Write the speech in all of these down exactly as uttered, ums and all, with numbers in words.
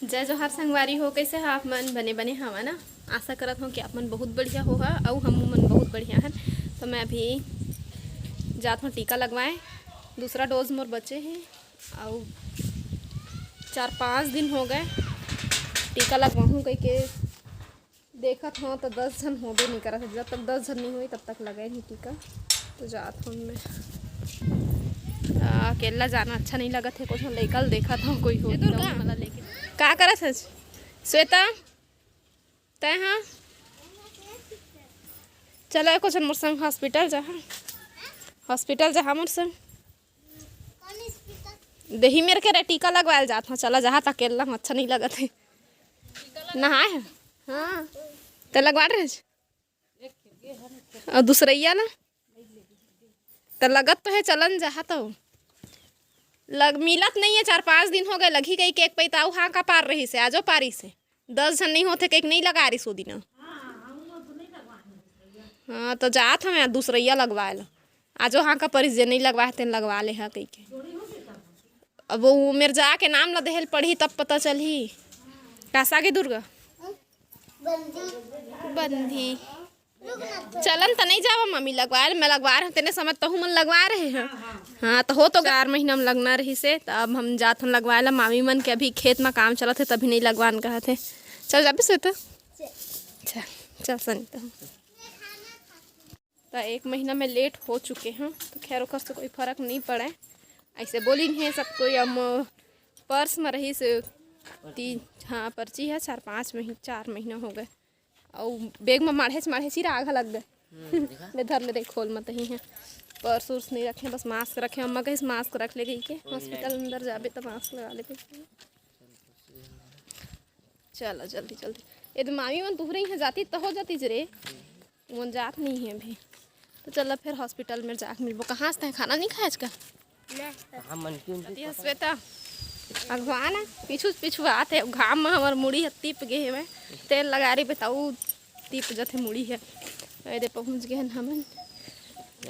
जय जोहार संगवारी हो, कइसे हा आप मन? बने बने हवा ना? आशा करत हव कि आप मन बहुत बढ़िया होहा, अउ हमू मन बहुत बढ़िया हन। तो मैं अभी जात हव टीका लगवाए, दूसरा डोज मोर बचे हे, अउ चार पाँच दिन हो गए टीका लगवाहूँ कहिके। देखत हव तो दस झन होबे नहीं करत हे, जब तक दस झन नहीं होई तब तक लगे नहीं टीका। तो जात हव मैं। आ, अकेला जाना अच्छा नहीं लगत हे, कुछ लइका ल देखत हव कोई हो ए, दुर्गा। तो मोला लेके। का करत हस श्वेता? तै हाँ, चला एको झन मोर संग हॉस्पिटल जाहा, हॉस्पिटल जाहा मोर संग। देही मेर के रे टीका लगवाए ल जात हव, चला जाहा, त अकेला म अच्छा नहीं लगत हे। नहाए हे? हाँ। त लगवा रहे? अउ दूसरइया ला? त लगत तो हे, चलन जाहा तो। लग, मिलत नहीं हे, चार पाँच दिन हो गए, लगही कहिके एक पैताऊ हाँ का पार रहिसे, आजो पारिसे। दस झन नहीं होथे कहिके नहीं लगा रहिस ओ दिन। हाँ, तो जात हव मैं दूसरइया लगवाए ला। आजो हाँ का परिस जे नहीं लगवाए तेन लगवा ले हा कहिके। अब वो मेर जाके नाम ला देहे ल पड़ही तब पता चलही। का सागे दुर्गा? बंदी। चलन त नहीं जावा मम्मी लगवाए ल, मैं लगवा रहे तेने समय तहू मन लगवा रहे हैं। हाँ, तो हो तो चार महीना में लगना रहिसे, त अब हम जात हन लगवाए ला। मामी मन के अभी खेत में काम चलत हे, तभी नहीं लगवान कहत हे। चल जाबे श्वेता। चल, चल सनी तो। त एक महीना में लेट हो चुके हैं, तो खैर ओकर से कोई फर्क नहीं पड़े। ऐसे बोलिन हे सब कोई, अब पर्स में रहिस तीन, हाँ, पर्ची है, चार पाँच महीना, चार महीना हो गए। अउ बैग में माढ़ेच माढ़ेच ही राग लग गए। हम्म, देखा? ले धर ले, देख, खोल मत ही है। पर्स उर्स नहीं रखे, बस मास्क रखे। अम्मा कहिस मास्क रख ले कहिके, हॉस्पिटल अंदर जाबे त मास्क लगा ले कहिके। चला जल्दी जल्दी। ए तो मामी मन तुहरे यहाँ जाती त हो जाती रे। मन जात नहीं है अभी। तो चला फिर हॉस्पिटल में जाके मिलबो। कहाँ से तैं खाना नहीं खाए आजकल? कहाँ मन की उनकी अति श्वेता, अगवा ना, पीछू पीछू आत हे, घाम में हमर मुड़ी ह तीप गे हे, मैं तेल लगा रही बताऊ, तीप जथे मुड़ी है। ए दे पहुँच गए हन हमन।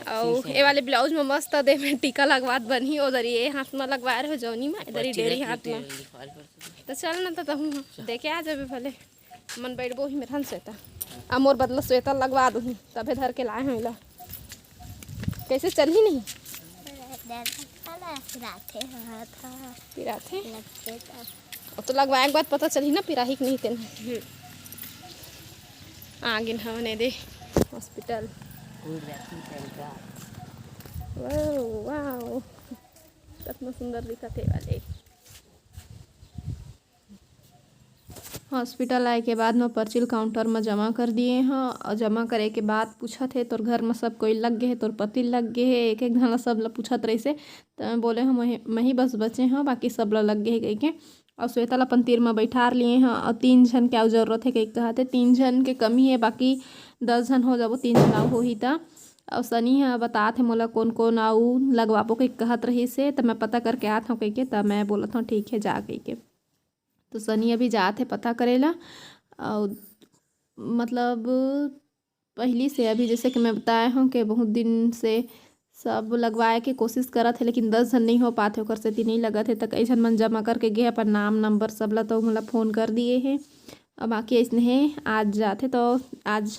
अउ ए वाले ब्लाउज में मस्त दे में टीका लगवात बनही, ओ दरी ए हाथ में लगवाए रहे जौनी में, ए दरी डेरी हाथ में। तो चल ना, तो तहूँ देके आ जाबे भले। मन बैठबो ही मेरहन श्वेता, आ मोर बदला श्वेता लगवा दूही, तभे धर के लाए हूँ एला। कैसे चलही नहीं? पिराथे हाथ ह। पिराथे? लगथे त। अब तो लगवाए के बाद पता चलही ना पिराही कि नहीं तेन। हम्म। आगिन हवन ए दे हॉस्पिटल। Wow, wow. कितना सुंदर दिखत हे वाले। हॉस्पिटल आए के बाद म पर्ची ल काउंटर म जमा कर दिए हं। अउ जमा करे के बाद पूछत हे, "तोर घर म सब कोई लग गे हे, तोर पति लग गे हे?" एक एक झन ल सब ल पूछत रहिसे। त मैं बोले हं, "मही, मही बस बचे हं, बाकी सब ल लग गे हे," कहिके। अउ श्वेता ल अपन तीर म बइठार लिए हं। अउ तीन झन के अउ जरूरत हे कहिके कहत हे, तीन झन के कमी हे, बाकी दस झन हो जाबो, तीन झन अउ होही त। अउ सनी ह बतात हे मोला कोन कोन अउ लगवाबो कहिके कहत रहिसे, त मैं पता करके आत हंव कहिके, त मैं बोलत हंव, "ठीक हे, जा," कहिके। तो सनी अभी जात हे पता करे ला। अउ मतलब पहिली से अभी जैसे कि मैं बताए हंव कि बहुत दिन से सब लगवाए के कोशिश करत हे, लेकिन दस झन नहीं हो पात हे, ओकर सेती नहीं लगत हे। त कई झन मन जमा करके गे अपन नाम नंबर सब ला, तो मोला फोन कर दिए हे। अब बाकी अइसने हे, आज जाथे तो आज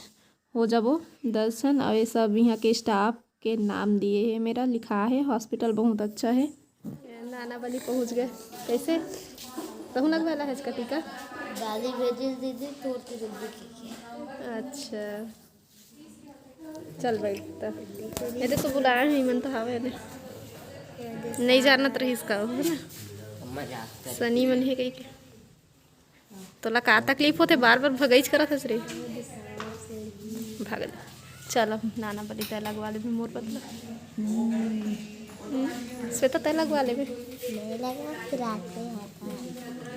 हो जाबो दस झन। अउ ये सब यहाँ के स्टाफ के नाम दिए हे, मेरा लिखा हे, हॉस्पिटल बहुत अच्छा हे। नाना बली पहुँच गए। कैसे? तहूँ लगवा ला हेच का टीका? दादी भेजिस दीदी, तोर के जल्दी कीजिए। अच्छा, चल बैठ त। एदे तो बुलाए हे, मन तो हावे ने। नहीं जानत रहिस का, है ना? सनी मन हे कहिके। तोला का तकलीफ होथे, बार बार भगईच करत हस रे? भाग ले। चल अब नाना बली तै लगवा लेबे मोर बदला। हम्म, श्वेता तै लगवा लेबे। नहीं लगवा, फिर आते हैं।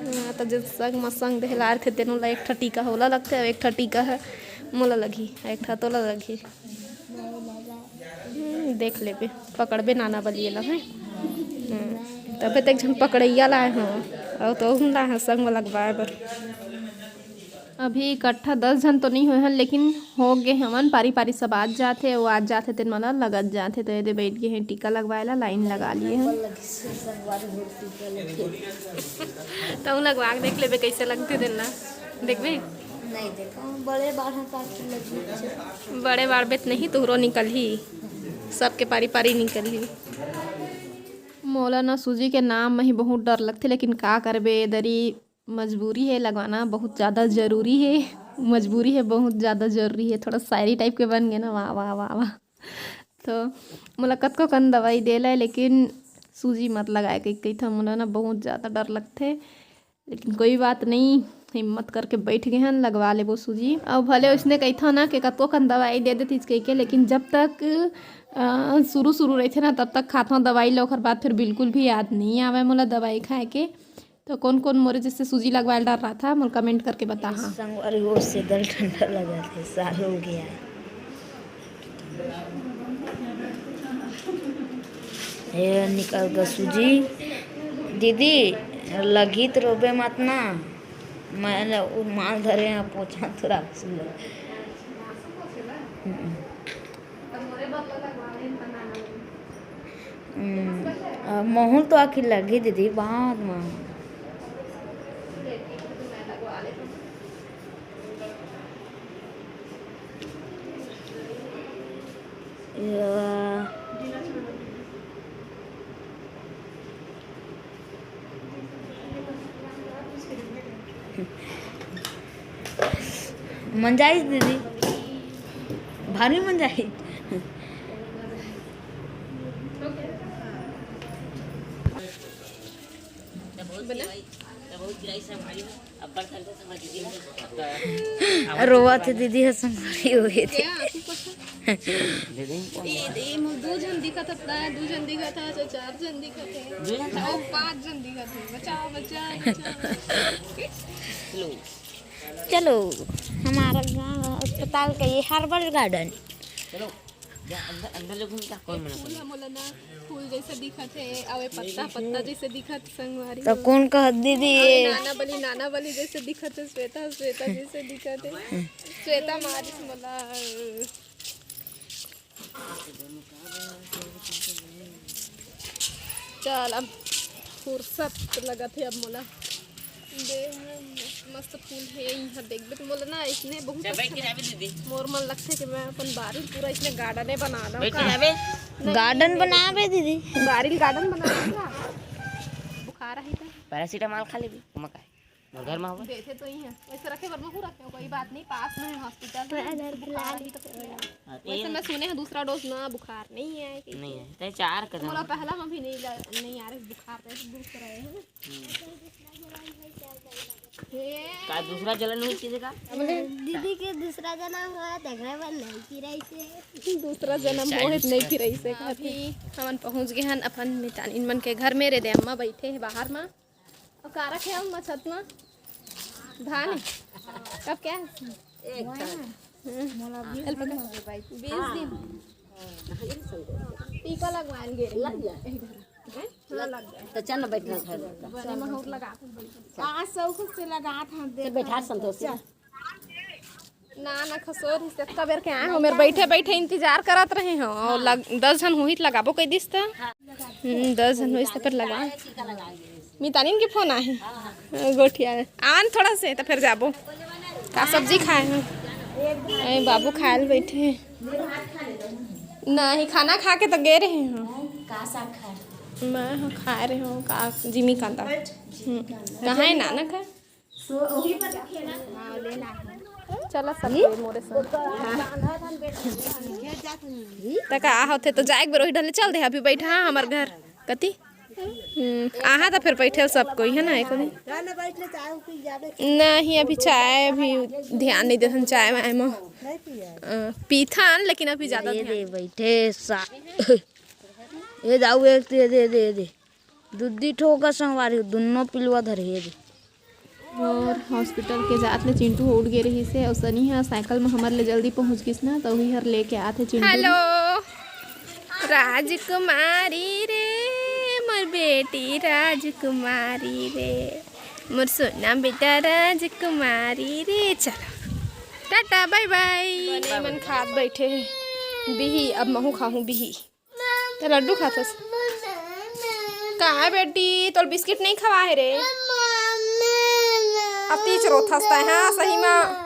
हाँ, तो जे संग म संग देहलार थे, तेनो ला एक ठा टीका होला लगथे, अउ एक ठा टीका है मोला लगही, एक ठा तोला लगही। हम्म, देख लेबे, पकड़बे नाना बलिए ला, हैं? हम्म, तबे तो एक झन पकड़ैया लाए हंव, अउ तो हम लाए हंव संग में लगवाए बर। अभी इकट्ठा दस झन तो नहीं होए हन, लेकिन हो गे हमन, पारी पारी सब आज जाथे, वो आज जाथे, तेन मन लगत जाथे। तो ये दे बैठ गे हैं टीका लगवाए ला, लाइन लगा लिए हैं। तो लगवा के देख लेबे, कैसे लगथे तेन ला, देखबे। नहीं देखा, बड़े बार हम पास लगी। बड़े बार बेत नहीं, तुहरो निकलही, सबके पारी पारी निकलही। मोला ना सूजी के नाम में ही बहुत डर लगथे, लेकिन का करबे, दरी मजबूरी है, लगवाना बहुत ज़्यादा ज़रूरी है। मजबूरी है, बहुत ज़्यादा ज़रूरी है। थोड़ा शायरी टाइप के बन गए ना, वाह, वाह, वाह, वाह। तो मोला कतको कन दवाई दे ले, लेकिन सूजी मत लगाए कहि, कहिथन, मोला ना बहुत ज़्यादा डर लगथे। लेकिन कोई बात नहीं, हिम्मत करके बैठ गए हन, लगवा लेबो सूजी। अब भले उसने कहिथन ना कि कतको कन दवाई दे देतिस कहि के, लेकिन जब तक, अ, शुरू, शुरू रहिथे ना, तब तक खाथों दवाई ला, ओकर बाद फिर बिल्कुल भी याद नहीं आवे मोला दवाई खाए के। तो कौन कौन मोरे जैसे सूजी लगवाए डर रहा था, मोर कमेंट करके बता। हाँ, संगवारी हो से दल ठंडा लगा थे, साल हो गया। ये निकल गया सूजी। दीदी, लगी तो रोबे मत ना, मैं वो माल धरे हैं, पोछा तो राख सूजी। हम्म। हम्म, अ, महूँ ल तो आखिर लगही दीदी, बाद म। अ, मंजाइस दीदी, भारी मंजाइस। रोवत हे दीदी ह, संगवारी होए थे। दे दे। ए, ए, मोर दू झन दिखत हत ना, दू झन दिखत हत, चार झन दिखत हे। दू झन अउ पाँच झन दिखत हे। बचाओ, बचाओ, बचाओ। चलो, हमारा गाँव अस्पताल का ये हर्बल गार्डन। चलो, जा अंदर, अंदर ले घूम, क्या कौन मना फूल करे? ह मोला ना फूल जैसे दिखत हे, अउ ये पत्ता, पत्ता जैसे दिखत हे, संगवारी तो हो। कौन कहत दीदी अउ ये ये? नाना बली, नाना बली जैसे दिखत हे, श्वेता, श्वेता जैसे दिखत हे। श्वेता मारिस मोला। चल, अब फुर्सत लगत हे अब मोला। दे, मस्त फूल हे इहाँ, देखबे तो मोला ना इसने बहुत अच्छा लगे। मोर मन लगथे कि मैं अपन बारी पूरा इसने गार्डने बना लूँ का। नहीं। गार्डन बनाबे दीदी। बारी गार्डन बना लूँ का? बुखार आही तो। पैरासिटामोल खा लेबे, ओमा का हे? मोर घर में हवय। देथे तो ही है। वैसे रखे बर महू रखे हो, कोई बात नहीं, पास में है हॉस्पिटल। तो अगर बुखार बुला आही तो फिर हाँ, तो वैसे ये मैं सुने हैं दूसरा डोज ना बुखार नहीं है कि नहीं है, तो चार कदम मोला है। पहला में भी नहीं ल-, नहीं आ रही बुखार, तो ऐसे दूसरा है, है ना? हम्म। हे। का दूसरा जलन हुई किसी का? दीदी के दूसरा जन्म हुआ, देखने पर नहीं की रही से। दूसरा जन्म मोहित नहीं की रही से। अभी हमन पहुँच गए हन अपन मितानिन मन के घर में। रे दे अम्मा बैठे हैं बाहर में। अउ का रखे हव मछत म? धान? कब क्या? एक साल। हम्म। मोला बीस दिन हो गए भाई। बीस दिन। हाँ। टीका लगवान गे रही। लग गया? हैं? हाँ, लग गया। तो चल ना बैठना घर में। बने महूर लगा। आज शौक से लगा था, तो देख। बैठा संतोष। चल। ना, ना, खसोर ही से अतका बेर के आए हो, मेरे बैठे, बैठे इंतजार करत रहे हो। और लग, दस झन होही त लगाबो कह दिस त। हम्म, दस झन होइस त फिर लगा। मितानिन के फोन आहे। गोठिया आन थोड़ा से त फिर जाबो। का सब्जी खाए हो? अरे बाबू खाए ल बैठे हैं। नहीं, खाना खा के तो गए रहे हो। मैं हो खाए रहे हो का जिमी कांदा। हम्म, कहाँ है नाना का? चला सब कोई मोरे संग। त का होथे तो जाए के बेर ओही ढले चल दे, अभी बैठा हाँ हमर घर कति। हम्म, आहा त फिर बैठे सब कोई है ना, एको दिन। नहीं, अभी चाय, अभी ध्यान नहीं देथन चाय वाय में। अ, पीथन, लेकिन अभी ज्यादा ये ध्यान दे बैठे सा। ये दाऊ एक तो ये दे, दे, दे। दुद्दी ठोका संगवारी, दुन्नो पिलवा धरे हे दे। और हॉस्पिटल के जात ले चिंटू ह उठ गे रहिस हे, अउ सनी ह साइकिल म हमर ले जल्दी पहुंच गिस ना, त उही हर लेके आत हे चिंटू। हेलो, राजकुमारी रे, मोर बेटी राजकुमारी रे। मोर सोना बेटा राजकुमारी रे। चलो, टाटा, बाय बाय। बने मन खात बैठे हे बिही, अब महू खाहूँ बिही। त लड्डू खाथस का बेटी? तोल बिस्किट नहीं खवा हे रे। अतिच रोथस तै, हाँ, सही मा।